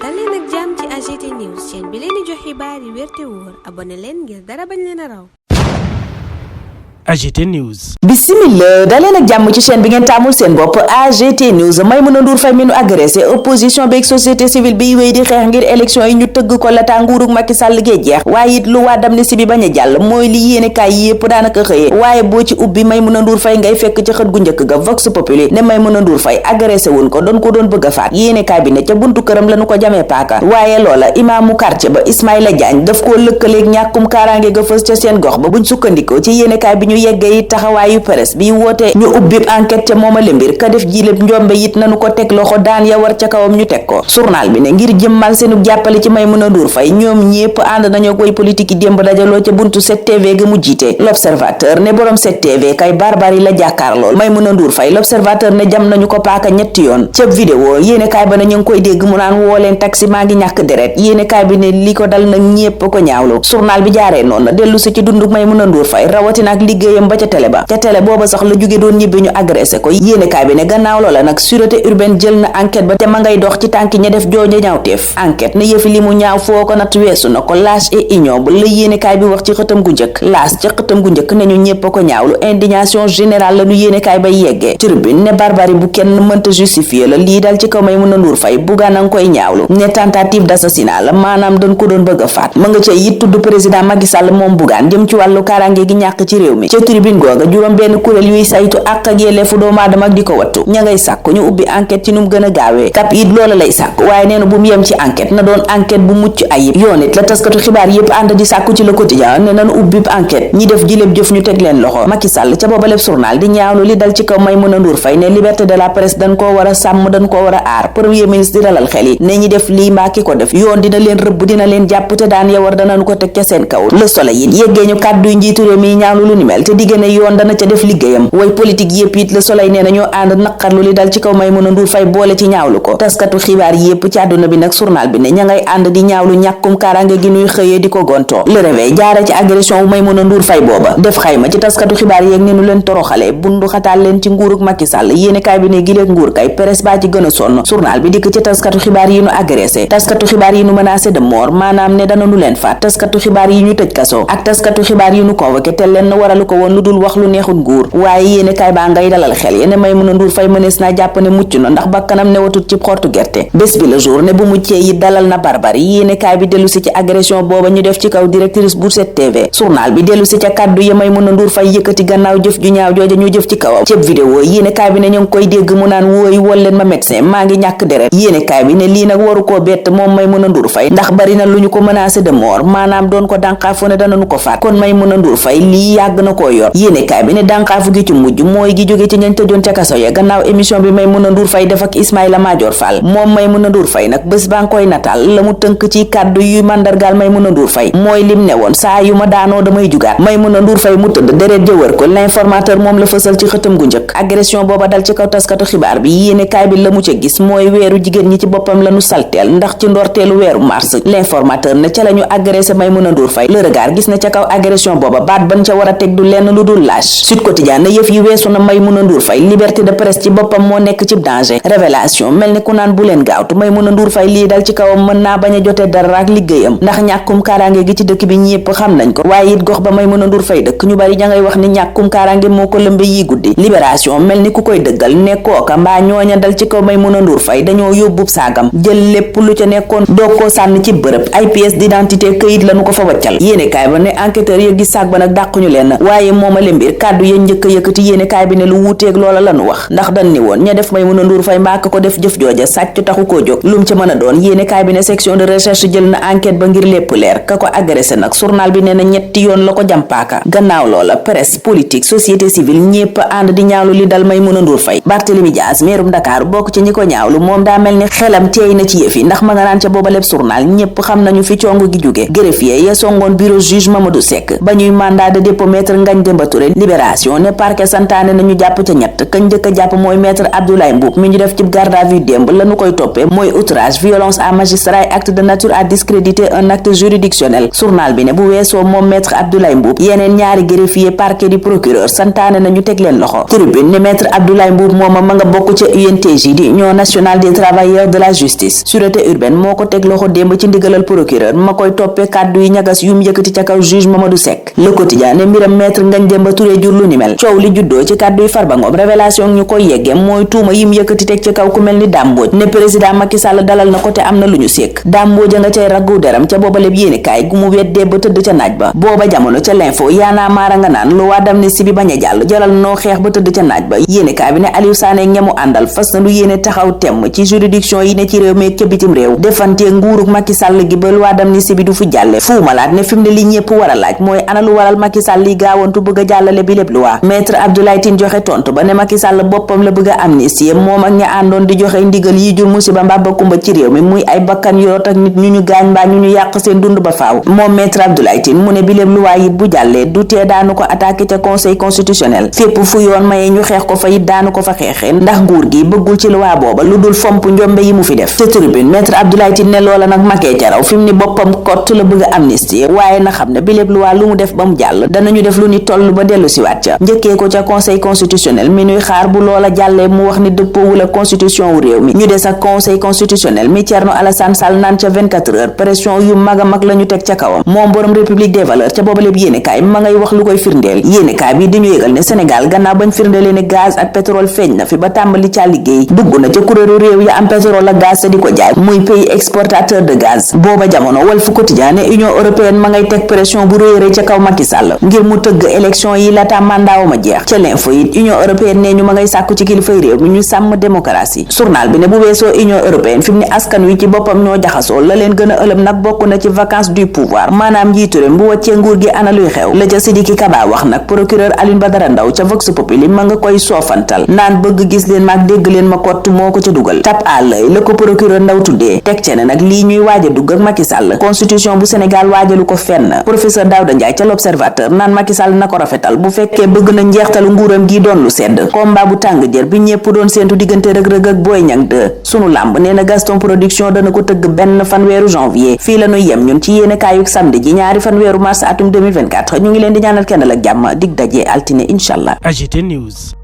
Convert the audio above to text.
dal leen ak jàmm ci AGT News chaîne bi leen di jox xibaar yi wér te wóor abonné leen ngir dara bañ leen a raw. AGT News. Bismillah daleen ak jàmm ci chaîne bi ngeen taamul seen bopp AGT News. Maïmouna Ndour Faye mi nu agressé opposition beeg société civile bi wéy di xeex ngir élection yi ñu tëgg ko la taa nguurug Macky Sall gee jeex waaye it lu waa d'amnistie bi bañ a jàll mooy li yéene kaay yépp daanaka xëyee waaye boo ci ubbi Maïmouna Ndour Faye ngay fekk ci xët gu njëkk ga Vox Populi ne Maïmouna Ndour Faye agressé wuñ ko doon bëgg a faat yéene kaay bi ne ca buntu këram lañu ko jamee paaka waaye loola imaamu quartier ba Ismaïla Diagne daf koo lëkkaleeg ñàkkum kaaraange ga fës ca seen gox ba buñ sukkandikoo ci yéene kaay bi ñu yeggee taxawaayu presse bi woote ñu ubbib enquête ca moomale mbir ka def jiléb njombe it nanu ko teg loxo daan ya war ca kawam ñu teg ko journal bi ne ngir jëmmal seenu jàppale ci Maïmouna Ndour Faye ñoom ñépp ànd nañoo koy politique yi démb dajaloo ca buntu 7TV ga mu jiite l'observateur ne borom 7TV kay barbari la jàkkaar lool Maïmouna Ndour Faye l'observateur ne jam nañu ko paaka ñetti yoon ca vidéo yéene kaay ba ne ñu ngi koy dégg mu naan woo leen taxi maa ngi ñàkk deret yéene kaay bi ne li ko dal nag ñépp ko ñaawlu journal bi jaaree noonu dellu si ci dundu Maïmouna Ndour Faye rawatina ak liggéeyam ba ca télé ba ca télé booba sax la jóge doon ñibbi ñu agressé ko yéenekaay bi ne gannaaw loola nag sûreté urbaine jël na enquête ba te ma ngay dox ci tànki ña def jooja ñaawteef enquête ne yëfi li mu ñaaw foo ko nat weesu na ko lâche et ignoble la yéenekaay bi wax ci xëtam gu njëkk laas ca xëtam gu njëkk ne ñu ñépp a ko ñaawlu indignation générale la ñu yéenekaay bay yeggee tribune ne barbarie bu kenn mënta justifier la lii dal ci kaw Maïmouna Ndour Faye buggaan a nga koy ñaawlu ne tentative d'assassinat la maanaam dañ ko doon bëgg a faat ma nga ca it tudd président Macky Sall moom buggaan jëm ci wàllu kaaraange gi ñàkk ci réew mi ca tribune googa juróom benn kuréel yuy saytu àq ak yelleefu doomu aadama ak di ko wattu ña ngay sàkku ñu ubbi enquête ci nu mu gën a gaawee kap it loola lay sàkku waaye nee na bu mu yem ci enquête na doon enquête bu mucc ayib yoon it la taskatu xibaar yépp ànd di sàkku ci le quotidien ne nanu ubbi enquête ñi def jiléb jëf ñu teg leen loxo Macky Sall ca booba lépp journal di ñaawlu li dal ci kaw Maïmouna Ndour Faye ne liberté de la presse dañ koo war a sàmm dañ koo war a aar premier ministre di dalal xel yi ne ñi def lii mbaa ki ko def yoon dina leen rëbb dina leen jàpp te daan ya war danañu ko teg ca seen kaw le soleil it yeggee ñu kàdduy njiitu réew mi ñaawlu lu ni mel te digg ne yoon dana ca def liggéeyam way politique yépp it le soleil nee na ñoo ànd naqarlu li dal ci kaw Maïmouna Ndour Faye boole ci ñaawlu ko taskatu xibaar yépp ci àdduna bi nag journal bi ne ña ngay ànd di ñaawlu ñàkkum kaaraange gi nuy xëyee di ko gontoo le réveil jaare ci agression wu Maïmouna Ndour Faye booba def xayma ci taskatu xibaar yeeg ni nu leen toroxale bundu xataal leen ci nguurug Macky Sall yéene kaay bi ne gileeg nguur kay presse baa ci gën a sonn journal bi dikk ci taskatu xibaar yi nu agressé taskatu xibaar yi nu menacé de mort maanaam ne dana nu leen faat taskatu xibaar yi ñu tëj kaso ak taskatu xibaar yi nu convoqué te leen waralu ko woon lu dul wax lu neexul nguur waaye yéene kaay baa ngay dalal xel yene Maïmouna Ndour Faye mënees naa jàpp ne mucc na ndax bakkanam newatut ci xortu gerte bés bi le jour ne bu muccee yi dalal na barbari yéene kaay bi dellu si ci agression booba ñu def ci kaw directrice bu 7TV journal bi dellu si ca kàddu ya Maïmouna Ndour Faye yëkkati gannaaw jëf ju ñaaw jooja ñu jëf ci kawam ceeb vidéo yéene kaay bi ne ñu ngi koy dégg mu naan wooy wol leen ma médecin maa ngi ñàkk deret yéene kaay bi ne lii nag waru koo bett moom Maïmouna Ndour Faye ndax bari na lu ñu ko menacé de mort maanaam doon ko dànqaafu ne danañu ko faat kon Maïmouna Ndour Faye lii yàgg na koo yor yéene kaay bi ne dànqaafu gi ci mujj mooy gi jóge ci ñañ tëjoon ca kaso ya gannaaw émission bi Maïmouna Ndour Faye def ak Ismaïla Madior Fall moom Maïmouna Ndour Faye nag bés baa ngi koy nataal la mu tënk ci kàddu yu mandargaal Maïmouna Ndour Faye mooy lim ne woon saa yu ma daanoo damay jugaat Maïmouna Ndour Faye mu tëdd deret jëwër ko l'informateur moom la fësal ci xëtam gu njëkk agression booba dal ci kaw taskatu xibaar bi yéene kaay bi la mu ca gis mooy weeru jigéen ñi ci boppam la nu salteel ndax ci ndorteelu weeru mars l'informateur ne ca la ñu agressé Maïmouna Ndour Faye le regard gis na ca kaw agression booba baat ban ca war a teg du lenn lu dul lâche Sud Quotidien ne yëf yi weesu na Maïmouna Ndour Faye liberté de presse ci boppam moo nekk ci danger révélation mel ni ku naan bu leen gaawtu Maïmouna Ndour Faye lii dal ci kawam mën naa bañ a jotee dara ak liggéeyam ndax ñàkkum kaaraange gi ci dëkk bi ñépp xam nañ ko waaye it gox ba Maïmouna Ndour Faye dëkk ñu bari ña ngay wax ni ñàkkum kaaraange moo ko lëmbe yi guddi libération mel ni ku koy dëggal ne kooka mbaa ñooña dal ci kaw Maïmouna Ndour Faye dañoo yóbbub saagam jël lépp lu ca nekkoon doog koo sànni ci bërëb ay pièces d'identité këyit lañu ko fa waccal yéene kaay ba ne enquêteur ya gis saag ba nag dàquñu leen waaye moomale mbir kàddu ya njëkk a yëkkati yéene kaay bi ne lu wuuteeg loola lañu wax ndax dañ ni woon ña def Maïmouna Ndour Faye mbaa ko def jëf jooja sàcc taxu koo jóg lum ca mën a doon yéene kaay bi ne section de recherche jël na enquête ba ngir lépp leer ka ko agressé nag journal bi nee na ñetti yoon la ko jàmpaaka gannaaw loola presse politique société civile ñépp ànd di ñaawlu li dal Maïmouna Ndour Faye Barthélémy Dias meerum Dakar bokk ci ñi ko ñaawlu moom daa mel ni xelam teey na ci yëfi ndax ma nga naan ca booba lépp journal ñépp xam nañu fi congo gi jóge greffier ya songoon bureau juge Mamadou Seck ba ñuy mandat de dépôt maître Ngagne Demba Touré. Libération ne parquet santaane nañu jàpp ca ñett kañ njëkk a jàpp mooy maître Abdoulaye Mboup mi ñu def ci garde à vue démb lañu koy toppee mooy outrage, violence à magistrat et acte de nature à discréditer un acte juridictionnel. Journal bi ne bu weesoo moom maître Abdoulaye Mboup yeneen ñaari greffier parquet di procureur santaane nañu teg leen loxo. Tribune ne maître Abdoulaye Mboup mooma ma nga bokk ca UNTJ di Union nationale des travailleurs de la justice. Sûreté urbaine moo ko teg loxo démb ci ndigalal procureur ma koy toppee kàddu yi ñagas yu mu yëkkati ca kaw juge Mamadou Seck. Le Quotidien ne mbiram maître Ngagne Demba Touré jur lu ni mel. Coow li juddoo ci kàddu yi Farba Ngom révélation ñu koy yeggee mooy tuuma yim yëkkati teg ci kaw ku mel ni Dame Mbodj ne président Macky Sall dalal na ko te am na lu ñu sékk. Dame Mbodj nga cay raggu deram ca boobaleb yéenekaay gu mu weddee ba tëdd ca naaj ba. booba jamono ca l'info yaanaa maara nga naan lu waa d'amnistie bi bañ a jàll jaral noo xeex ba tëdd ca naaj ba. yéenekaay bi ne Aliou Sané ñamu àndal fas na lu yéene taxaw temm ci juridiction yi ne ci réew mi ca bitim réew defante nguurug Macky Sall gi ba loi d'amnistie bi du fu jàlle. Fou Malade ne fi mu ne li ñëpp war a laaj mooy ana lu waral Macky Sall li gaawantu bëgg a jàllale bi lépp loi. Maître Abdoulaye Tine joxe tontu ba ne Macky Sall boppam la bëgg a amnistie moom ak ña àndoon di joxe ndigal yi jur musiba mbaa kumba ci réew mi muy ay bakkan yoot ak nit ñu gaañ mbaa ñu yàq seen dund ba faaw. moom Maître Abdoulaye Tine mu ne bi lépp loi yi bu jàllee du tee daanu ko attaqué ca conseil constitutionnel fépp fu yoon maye ñu xeex ko fa it daanu ko fa xeexee ndax nguur gi bëggul ci loi booba lu dul fomp njombe yi mu fi def. te Tribune Maître Abdoulaye Tine ne loola nag makee jaraw fi mu ni boppam kott la bëgg a amnistie waaye na xam ne bi lépp loi lu mu def ba mu jàll danañu def lu ni toll ba dellu siwaat ca njëkkee ko ca conseil constitutionnel mi nuy xaar bu loola jàllee mu wax ni dëppoowul ak constitution wu réew mi ñu des ak conseil constitutionnel mi Thierno Alassane Sall naan ca 24 heures pression yu mag a mag la ñu teg ca kawam moom borom république des valeurs ca boobaleb yéenekaay ma ngay wax lu koy firndeel. yéenekaay bi di ñu yëgal ne Sénégal gannaaw bañ firndelee ne gaz ak pétrole feeñ na fi ba tàmbali ca liggéey dugg na ca kuréelu réew ya am pétrole ak gaz te di ko jaay muy pays exportateur de gaz. booba jamono Walf Quotidien ne Union européenne ma ngay teg pression bu réere ca kaw Macky Sall ngir mu tëgg élection yi laata mandaawam a jeex. ca l'info it Union européenne ne ñu ma ngay sàkku ci kilifay réew mi ñu sàmm démocratie. journal bi ne bu weesoo Union européenne fi mu ne askan wi ci boppam ñoo jaxasoo la leen gën a ëlëm nag bokk na ci vacances du pouvoir maanaam njiitu réew bu wàccee nguur gi ana luy xew la ca Sidiki Kaba wax nag procureur Alioune Badara Ndao ca Vox Populi ma nga koy soofantal naan bëgg gis leen maag dégg leen ma kott moo ko ca dugal tap à l'œil la ko procureur Ndao tuddee teg ce ne nag lii ñuy waaj a dugg ak Macky Sall constitution bu Sénégal waajalu ko fenn. professeur Daouda Ndiaye ca l'Observateur naan Macky Sall na ko rafetal bu fekkee bëgg na njeextalu nguuram gi doon lu sedd. combat bu tàng jër bi ñépp doon seentu diggante Reug-Reug ak Boy Niang 2 sunu làmb nee na Gaston Production dana ko tëgg benn fan weeru janvier fii la ñuy yem ñun ci yéene kaayuk samedi ji ñaari fan weeru mars atum 2024 ñu ngi leen di ñaanal kenn ak jàmm dig daje altine inshallah. AGT News.